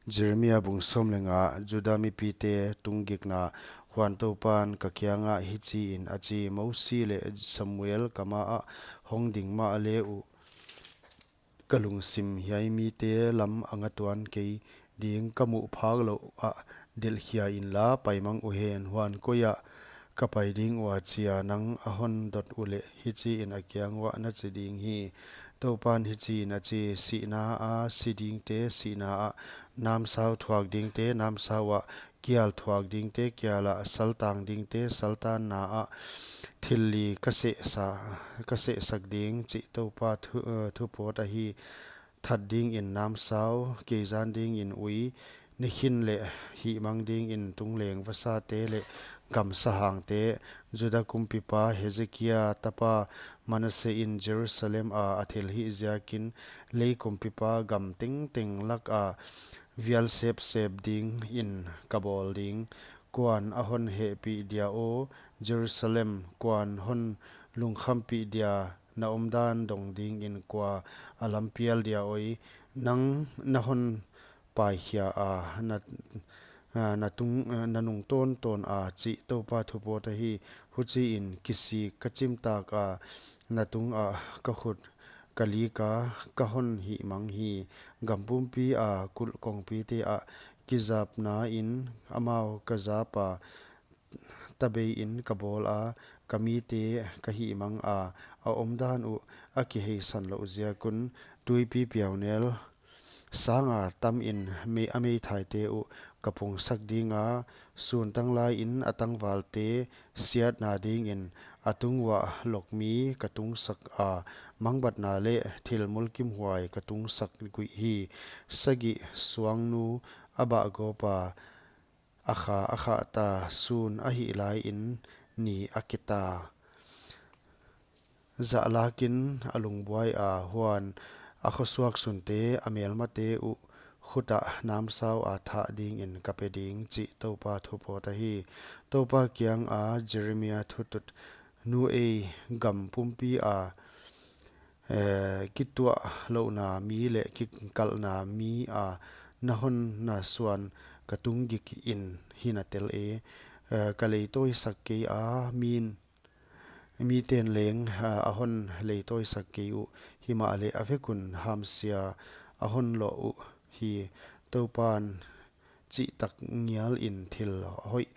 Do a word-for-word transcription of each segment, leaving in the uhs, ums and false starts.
Jeremia bung sawm leh nga. Juda mipite tunggikna. Huan Toupan ka kiangah hichiin a chi: Mosi leh Samuel ka maah hong ding mahle uh, ka lungsim hiai mite lam a nga tuan kei ding. Ka muh phak louh ah delhkhia inla, paimang uhen. Huan koi ah ka pai ding ua chia nang a hon dot uleh, hichiin a kiang uah na chi ding hi: Toupan hichiin a chi: Sihna a si dingte sihna ah namsau, thuak dingte namsau ah, kial thuak dingte kial ah, saltang dingte saltanna ah thil li ka sehsa, ka sehsak ding, chih Toupa thu, eh, thupawt ahi. That dingin namsau, keizan dingin ui, nikhin leh hihmang dingin tungleng vasate leh gamsahangte. Juda kumpipa Hezekia tapa Manasse in Jerusalem a a thilhih ziakin, lei kumpipa gam tengteng laka vial sepsep dingin ka bawl ding. Kuan a hon hehpih dia aw, Jerusalem? Kuan hon lungkhampih dia? Na omdan dong dingin kua a lampial dia oi? Nang na hon paikhia a, na, a, na tung, a, na nung tawntawn a, chih Toupa thupawt ahi. Huchiin kisik ka chimtak a, na tungah ka khut ka lik a, ka hon hihmang hi. Gam pumpi a kulh kongpite ah kizapnain amau ka zap a, tabeiin ka bawl a, ka mite ka hihmang a, a omdan uh a kiheisan louh ziak un. Tuipi piaunel sanga tamin mei, a meithaite uh ka pungsak ding a, sun tanglaiin a tangvalte siatna dingin a tung uah lokmi ka tungsak a, mangbatna leh thil mulkimhuai ka tungsak guih hi. Sagih suangnu a bahgawp a, a kha a khah ta, sun a hih laiin ni a keta. Zahlakin a lungbuai a, huan a khosuak sunte, a melmate uh khut ah namsau a thah dingin ka pe ding, chih Toupa thupawt ahi. Toupa kianga Jeremia thutut. Nu ei, gam pumpi a, eh, kituahlouhna mi leh kikalhna mi a na honna suan ka tunggikin hi na tel e. Eh, ka leitawisak kei a, min, miten leng, ah, a hon leitawisak kei uh, himahleh a vek un hamsia a hon loh uhi. Toupan chihtak ngialin thil hoih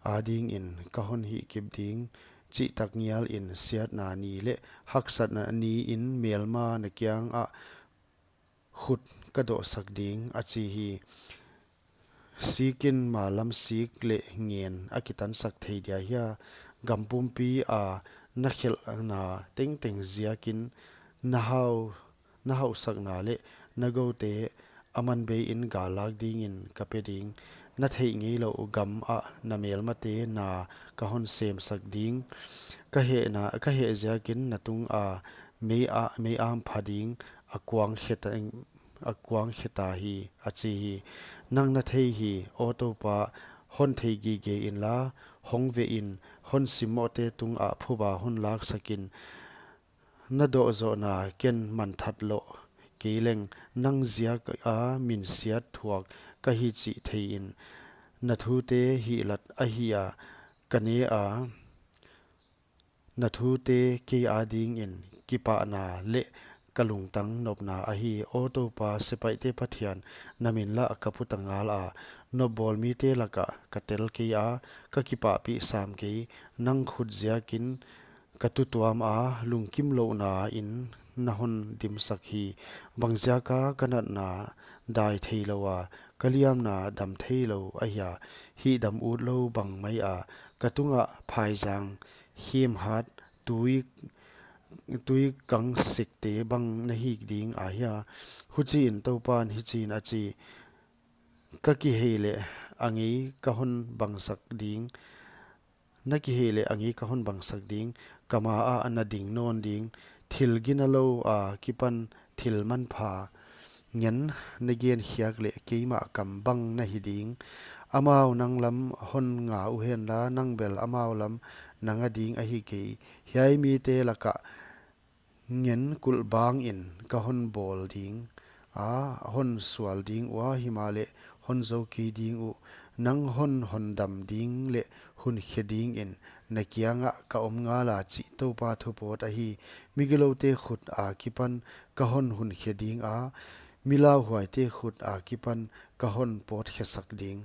adingin ka hon hihkip ding, chihtak ngialin siatna ni leh haksatna niin melma na kiangah khut ka dohsak ding, a chi hi. Sikin malam sik leh ngen a kitansak thei dia hia? Gam pumpi a na khelhna tengteng ziakin na hau, na hausakna leh na goute a man beiin gal lak dingin ka pe ding. Na theih ngeilouh gam ah na melmate na ka hon semsak ding. Ka hehna, ka heh ziakin na tunga mei a, mei-am pha ding, a kuang khe ta, a kuang khe ta hi, a chi hi. Nang na thei hi, aw Toupa, hon thei gige inla, hong ve in, hon simmohte tungah phuba hon laksak in. Na dohzohna ken manthat loh kei leng, nang ziaka minsiat thuak ka hi chih thei in. Na thute hihlat ahi a, ka ne a, na thute kei adingin kipahna leh ka lungtang nopna ahi. Aw Toupa, sepaihte Pathian, na min lah ka put a ngal a, nopbawl mite lakah ka tel kei a, ka kipahpih sam kei. Nang khut ziakin ka tutuam a, lungkimlouhna in na hon dimsak hi. Bangziaka ka natna dai theilou a, ka liamna dam theilou ahia? Hihdam utlou bang mai a, ka tungah phaizang khimhat tui, tui kang sekte bang na hik ding ahia? Huchiin Toupan hichiin a chi: Ka kihei leh a ngei ka hon bangsak ding, na kihei leh a ngei ka hon bangsak ding, ka maah na ding nawn ding. Thil ginalouh akipan thil manpha ngen na gen khiak leh keimah kam bang na hi ding. Amau nang lam hon nga uhenla, nang bel amau lam na nga ding ahi kei. Hiai mite lakah ngen kulh bangin ka hon bawl ding, a hon sual ding ua, himahleh hon zou kei ding uh. Nang hon hondam ding leh hun khe dingin na kiangah ka om ngala, chih Toupa thu pawt ahi. Migiloute khut akipan ka hon hun khe dinga, mi lauhuaite khut akipan ka hon pawt khe sak ding.